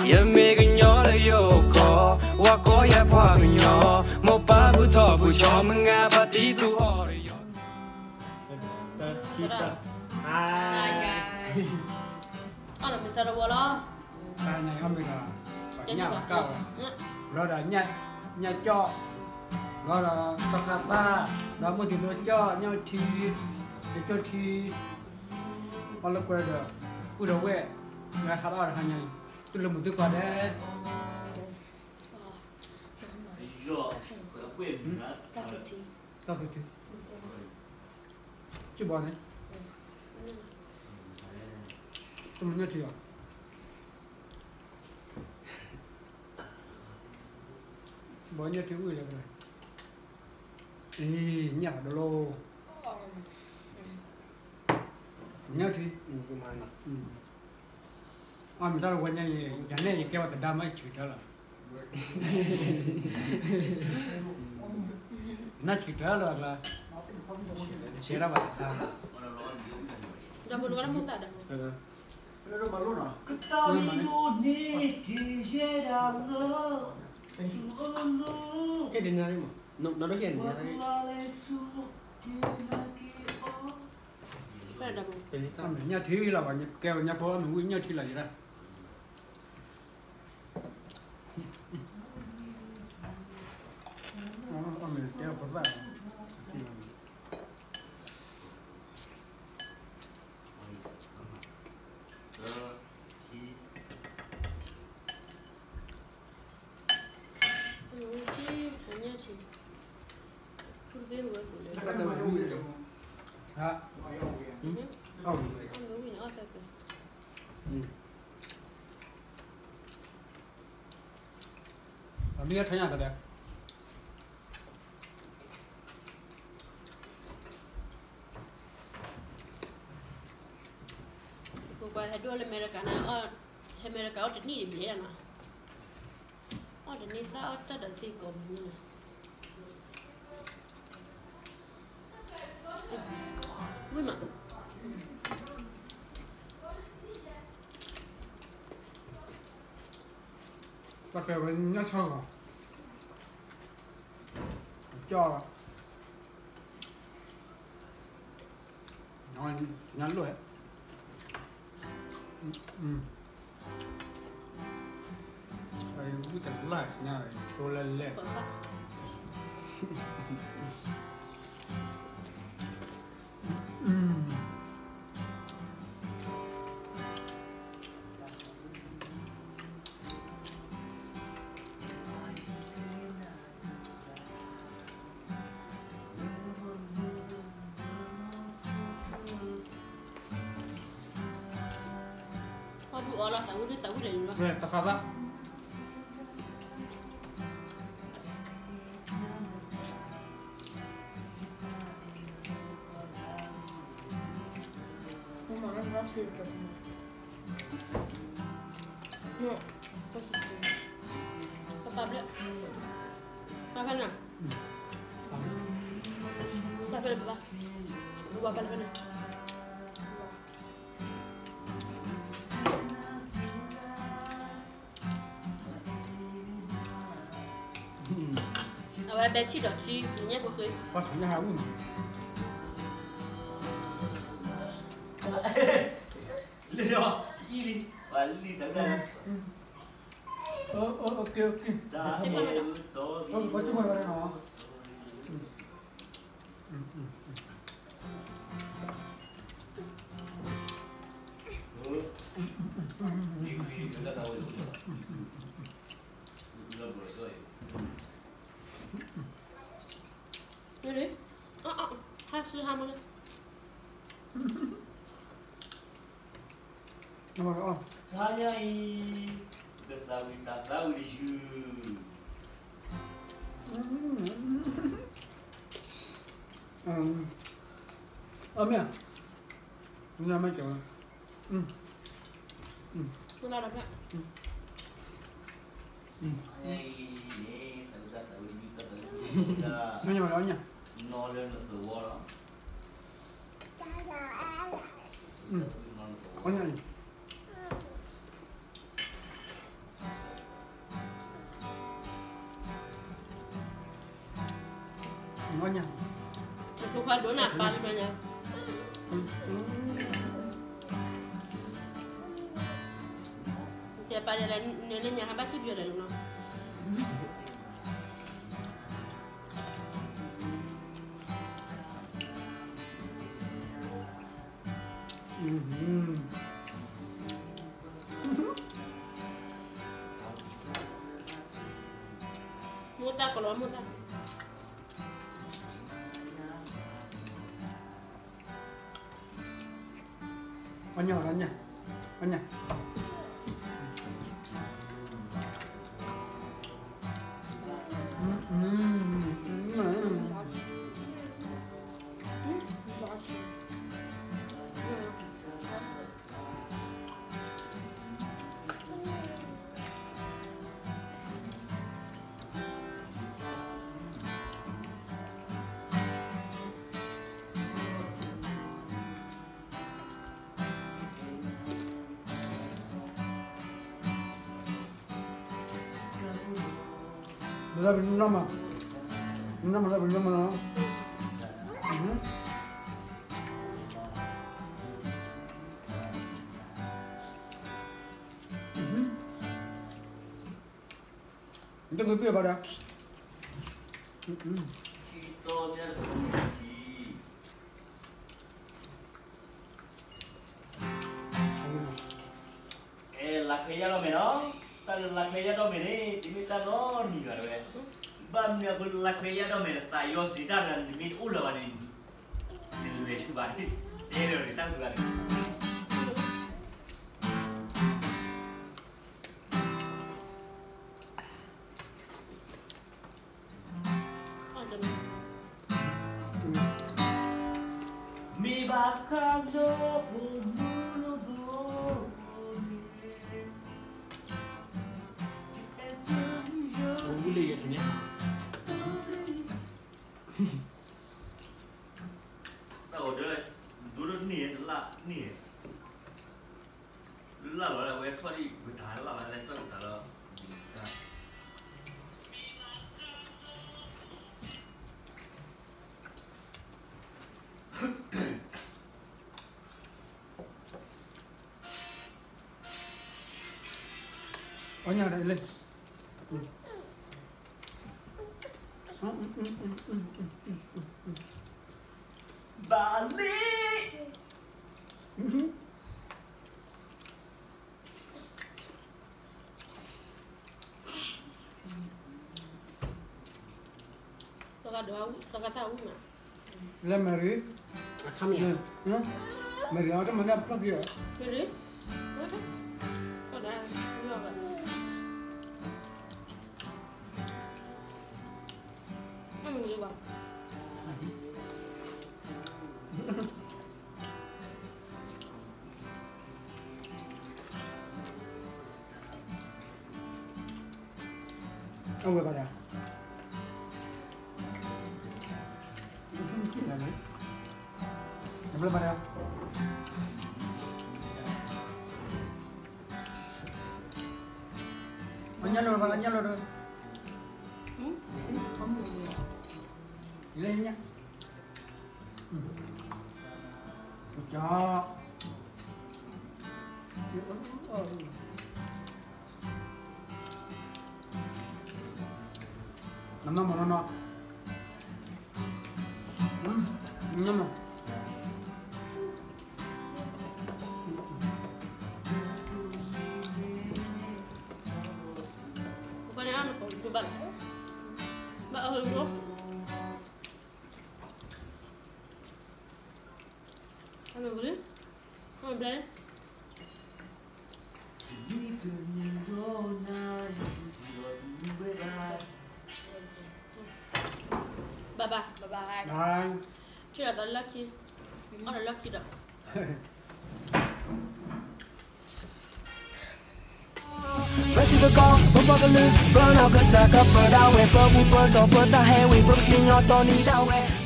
ယမ့ၢ်ကညီလၢယအိၣ်ကီၢ်, ဝၤကီယၤပှၤကညီ, မိၢ်ပၢ်ဘူၣ်ထီၣ်ဘူၣ်ဆီ, မုၢ်ဂၤဖါတံၢ်သူၣ်ဟီၣ်ဒီးယီၤ. အီၣ်ဒီးမ့ၢ်သၢတဝီလီၤ. တၢ်ညါအီၣ်မ့ၢ်ဒီး ညၣ်ကၢ်ဝဲ, ဘျီဒီး ညၣ်ကၠီၣ်, ဘျီဒီး တခါသၣ်, ဒီးမုၢ်တံၤသိကၠီၣ်, ညၣ်ထံ, ယကၠီၣ်ထံ, အီၣ်လၢကွဲဒီး ပုၢ်ဒီးဝဲၢ်, လၢဟးထီၣ်အီၣ်တဟါညါအံၤ, တူၢ်လိာ်မုာ်သုကိးဂၤဒဲး. တၢ်သူထံ, တၢ်သူထံ, ကၠီၣ်ဘီန့ၣ်, တမ့ၢ်ညၣ်ထံအီၤ, ဘီညၣ်ထံဝံၣ်လၢၤ, အံၤ ညၣ်ဖးဒိၣ်လီၤ, ညၣ်ထံ, အီၣ်မ့ၢ်တၢ်တဝီညါအံၤ ယၤနဲၣ်ယကဲဝဲသဒါမ့ၢ်ဆံးတၢ်လီၤ, နဆံးတၢ်လီၤကျါ, ဆဲးဒၣ်ဘၣ်သဒါ, ဒီးဖိနဝဲဒၣ်မိၢ်သးဒီး ကသးဝံၣ်ဒိၣ်န့ၢ်က့ၤယဲဒၣ်လၢ တနၤမး, နီၢ်ဒိၣ်ကဲန့ၣ်, ညၣ်ထံလီၤဘၣ်, ကဲဝဲညၣ်ဖိအီၣ်မ့ၢ်ဝံၣ်ညၣ်ထံလီၤယဲဒၣ်, အီၣ်မ့ၢ်ကဲဖိသၣ်, အမ့ၢ်ထညါကဒီး ပပှၤဟဲဒိၣ်လၢအမဲရကၤန့ၣ်, ဟဲအမဲရကၤအီၣ်တနံၣ်တဘျဲၣ်နီၤ, အီၣ်တန့ၢ်သၣ်အီၣ်တၢ်ဒီးသ့ၣ်ကိးမံၤန့ၣ်လီၤ, ဝံၣ်မး ပှၤကဲဝဲညၣ်ဆီဂီၤ, ကၠီၣ်, ညၣ်လိၣ်, ဝံၣ်တလၢ်ညါ, တိလဲၣ်လဲၣ်. အီၣ်ဒုးအီလီၤသးဝံၣ်ဒုးသးဝံၣ်လဲၣ်န့ၣ်လီၤ, တခါသၣ်. ပၢ်ဖဲန့ၣ်, ပၢ်ဖဲန့ၣ်, ပၢ်ဖဲန့ၣ်, ပၢ်ဖဲန့ၣ်. အဝဲဘဲထံၣ်ဒီးထံ ညၣ်ဖိဃ့, ပှၤထီၣ်ညၣ်ဟးဝံၣ်မး, လၢယီၢ်အံၤလံ, ပှၤလံတၢ်, OK, OK, ပှၤဆိကမိၣ်ဝဲဒၣ်နီၤ. ဟါဆူဟါမလဲၣ်. တဟါညါအံၤ ပသးဝံၣ်တၢ်သးဝံၣ်တယုၢ်, အမ့ၢ်, နမ့ၢ်ကဲဝဲ, မ့ၢ်ညါ, နီၢ်လၢနသဝီလီၤ. အီၣ်ညၣ်အံၤ, ညါ, ဖိခွါဒိၣ်နၢ်ပၢ်လၢညါ, တဲပၢ်ဒ်လဲၣ်န့ၣ်လၢညါ ဟဲဘၣ်စံၣ်ပျီလဲၣ်နီၤ. မိၢ်တၢ်ကလီၤမိၢ်တၢ်, အညါ, အညါ, အညါ. အဲ လၢခွဲးယါဒီးမဲာ်နီၤ, တၢ်လၢလၢခွဲးယါဒီးမဲာ်န့ၣ် တမ့ၢ်တၢ်နီတမံၤဘၣ်တဲဝဲ, ဘၣ်မနုၤအဃိလၢလၢခွဲးယါဒီးမဲာ်န့ၣ် သးယီၤစံးတၢ်ဒီး နမ့ၢ်တအိၣ်လၢၤဘၣ်န့ၣ် နလဲၤဆူဘၣ်န့ၣ် တဲလၢတၢ်ကူၣ်ဘၣ်န့ၣ် မ့ၢ်ဘၣ်ဃးဒီးဖိမုၣ်လိၣ်ဘိန့ၣ် ဖိမုၣ်လၢယဲၢ်တန့ၣ် တၢ်အိၣ်ဒီး ဒိၣ်ဒိၣ်န့ၣ်လၢ်န့ၣ် လၢ်လီၤလၢအဝဲထီၣ်ဒံးဝံၤတၢ်လၢ်ဘၣ်လၢတၢ်အိၣ်တၢ်လီၤ အီၣ်ညါဒီးလဲၣ် ဘၣ်လံ သရၣ်ဒိၣ်အူ သရၣ်တၢ်အူမး လၢမဲရံ အခါမ့ၢ် မဲရံအီၤတမၤန့ၣ်အဖျီၣ်က့ၤ မဲရံ အဝဲဘၣ်ဒၣ် နဘျီဘၣ်ဒၣ် အညါလိာ်ဘၣ် အညါလိာ်ဒီး လၢညါ ကၠီ နမၤမၤနီၢ်နီၢ် နမၤ ဘၣ်အီၤ ဘျဲ ဘၣ်ဘၣ် ဘၣ်ဘၣ် ဆ့ၣ်ဒီးလီၢ်ခံ အီၣ်ဒီးလီၢ်ခံဒီး ပစံးပကီၢ် ပပှၤကလုာ် ပနီၢ်ကစၢ်ကပၢဒၣ်ဝဲ ပဘူၣ်ပတီၢ်ပတၢ်ဟဲဝံၤ ပကစံၣ်ညီၣ်တီနံၤဒၣ်ဝဲ